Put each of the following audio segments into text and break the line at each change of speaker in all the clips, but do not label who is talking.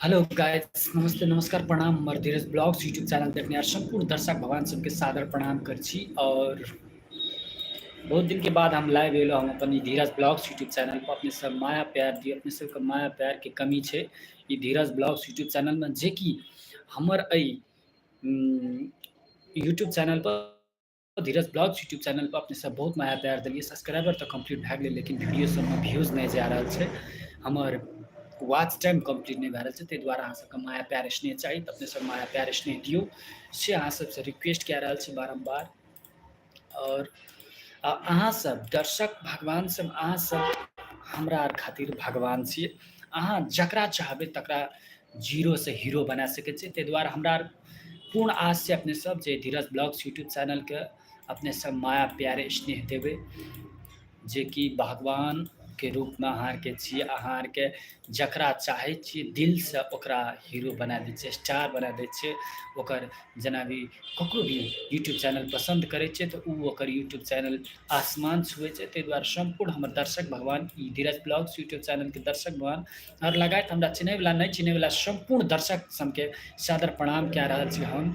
Hello guys, नमस्ते, नमस्कार, प्रणाम। हमर धीरज ब्लॉग्स यूट्यूब चैनल देखनिहार सम्पूर्ण दर्शक भगवान सबके सादर प्रणाम कर छी। और बहुत दिन के बाद हम लाइव एलहुँ हम अपन ई धीरज ब्लॉग्स यूट्यूब चैनल पर। अपने सब माया प्यार दियौ, अपने सबके माया प्यार के कमी छै ई धीरज ब्लॉग्स यूट्यूब चैनल में, जेकि हमर एहि यूट्यूब चैनल पर धीरज ब्लॉग्स यूट्यूब चैनल पर अपने सब बहुत माया प्यार देलियै। सब्सक्राइबर तऽ कम्प्लीट भए गेलै, लेकिन वीडियो सबमे व्यूज नहि जा रहल छै, हमर वॉच टाइम कम्प्लीट नहि भए रहल छै। ताहि दुआरे अहाँ सबके माया प्यार स्नेह चाही, तऽ अपने सब माया प्यार स्नेह दियौ, से अहाँ सबसँ रिक्वेस्ट कए रहल छी बारम्बार। आओर अहाँ सब दर्शक भगवान सब, अहाँ सब हमरा आर खातिर भगवान छियै। अहाँ जकरा चाहबै तकरा जीरोसँ हीरो बना सकै छियै। ताहि दुआरे हमरा आर पूर्ण आस छै अपने सब जे धीरज ब्लॉग्स यूट्यूब चैनलके अपने सब माया प्यारे स्नेह देबै, जेकि भगवानके रूपमे अहाँ आरके छियै। अहाँ आरके जकरा चाहै छियै दिलसँ ओकरा हीरो बना दै छियै, स्टार बना दै छियै। ओकर जेना भी ककरो भी यूट्यूब चैनल पसन्द करै छियै तऽ ओ ओकर यूट्यूब चैनल आसमान छुए छै। ताहि दुआरे सम्पूर्ण हमर दर्शक भगवान, ई धीरज ब्लॉग्स यूट्यूब चैनलके दर्शक भगवान आओर लगायत हमरा चिन्हैवला नहि चिन्हैवला सम्पूर्ण दर्शक सबके सादर प्रणाम कए रहल छी हम।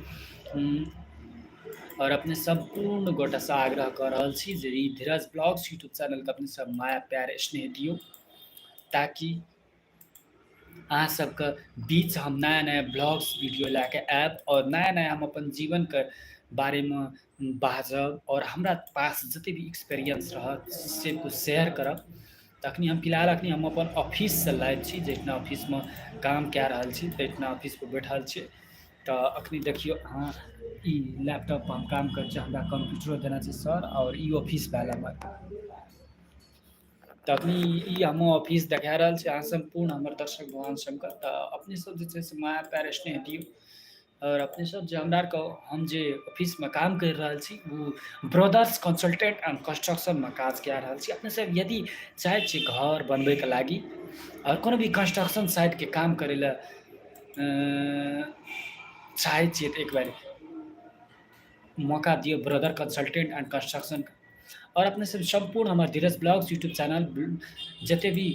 आओर अपने सम्पूर्ण गोटासँ आग्रह कऽ रहल छी जे ई धीरज ब्लॉग्स यूट्यूब चैनलके अपने सब माया प्यार स्नेह दियौ, ताकि अहाँ सबके बीच हम नया नया ब्लॉग्स वीडियो लए कऽ आयब आओर नया नया हम अपन जीवनके बारेमे बाजब आओर हमरा पास जतेक भी एक्सपीरियंस रहत से कुछ शेयर करब। तखनी हम फिलहाल अखनी हम अपन ऑफिससँ लाइव छी, जाहिठिना ऑफिसमे काम कए रहल छी ताहिठिना ऑफिसपर बैठल छी। तऽ अखनी देखियौ अहाँ ई लैपटॉपपर हम काम करै छी, हमरा कम्प्यूटरो देने छै सर, आओर ई ऑफिस भेल हमर। तऽ अखनी ई हमर ऑफिस देखा रहल छै अहाँ सम्पूर्ण हमर दर्शक भगवान सबके। तऽ अपने सब जे छै से माया प्यार स्नेह दियौ। आओर अपने सब जे हमरा आरके हम जे ऑफिसमे काम करि रहल छी ओ ब्रदर्स कंसल्टेंट एंड कंस्ट्रक्शनमे काज कए रहल छी। अपने सब यदि चाहै छी घर बनबैके लागि आओर कोनो भी कंस्ट्रक्शन साइडके काम करै लए चाहै छियै तऽ एक बेर मौका दियौ ब्रदर कंसल्टेंट एंड कंस्ट्रक्शन। आओर अपने सब सम्पूर्ण हमर धीरज ब्लॉग्स यूट्यूब चैनल जते भी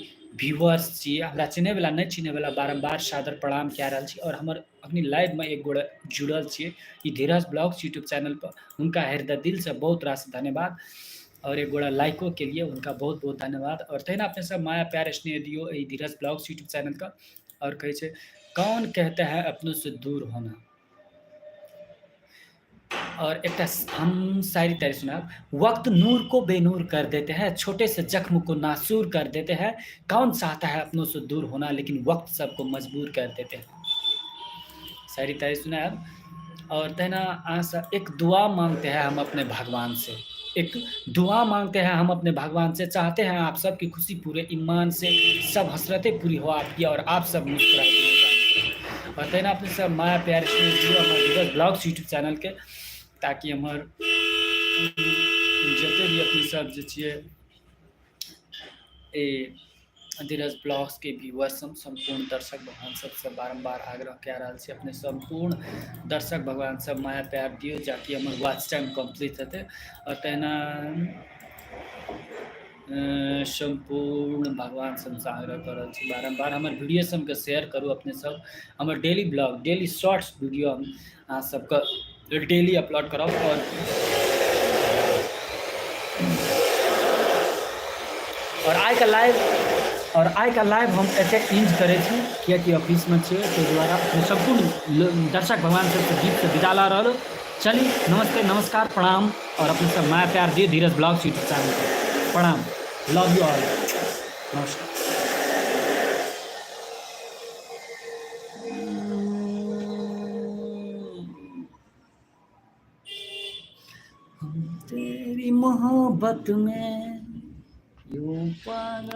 व्यूअर्स छियै, हमरा चिन्हैवला नहि चिन्हैवला, बारम्बार सादर प्रणाम कए रहल छी। आओर हमर अखनी लाइवमे एक गोटे जुड़ल छियै ई धीरज ब्लॉग्स यूट्यूब चैनल पर, हुनका हृदय दिलसँ बहुत रास धन्यवाद। आओर एक गोटा लाइको के लिए हुनका बहुत बहुत धन्यवाद। आओर तहिना अपने सब माया प्यार स्नेह दियौ एहि धीरज ब्लॉग्स यूट्यूब चैनलके। आओर कहै छै कौन कहता है अपनों से दूर होना। और एक हम शायरी तायरी सुनाब। वक्त नूर को बेनूर कर देते हैं, छोटे से जख्म को नासूर कर देते हैं, कौन चाहता है अपनों से दूर होना, लेकिन वक्त सबको मजबूर कर देते हैं। शायरी तायरी सुनाब। और तहिना अहाँसँ एक दुआ मांगते हैं हम अपने भगवान से, एक दुआ मांगते हैं हम अपने भगवान से, चाहते हैं आप सबकी खुशी पूरे ईमान से, सब हसरतें पूरी हो आपकी और आप सब मुस्कुराते। और तहिना अपने सब माया प्यार हमर धीरज ब्लॉग्स यूट्यूब चैनलके, ताकि हमर जते भी अपने सब जे छियै ए धीरज ब्लॉग्सके व्यूअर्स हम सम्पूर्ण दर्शक भगवान सबसँ बारम्बार आग्रह कए रहल छी, अपने सम्पूर्ण दर्शक भगवान सब माया प्यार दियौ जाकि हमर वॉच टाइम कम्प्लीट हेतै। आओर तहिना सम्पूर्ण भगवान सबसँ आग्रह कऽ रहल छी बारम्बार हमर वीडियो सबके शेयर करू। अपने सब हमर daily blog daily shorts video हम अहाँ सबके डेली अपलोड करब। और आइके लाइव और आइके लाइव हम एतऽ एंड करै छी, किएकि ऑफिसमे छियै, ताहि दुआरे अपने सम्पूर्ण दर्शक भगवान सबसँ गीतसँ विदा लऽ रहल। चली, नमस्ते, नमस्कार, प्रणाम। और अपने सब माया प्यार दिए धीरज ब्लॉग्स यूट्यूब चैनल पर। प्रणाम, लव you all, नमस्कार। हम तेरी मोहब्बत में यूं पागल।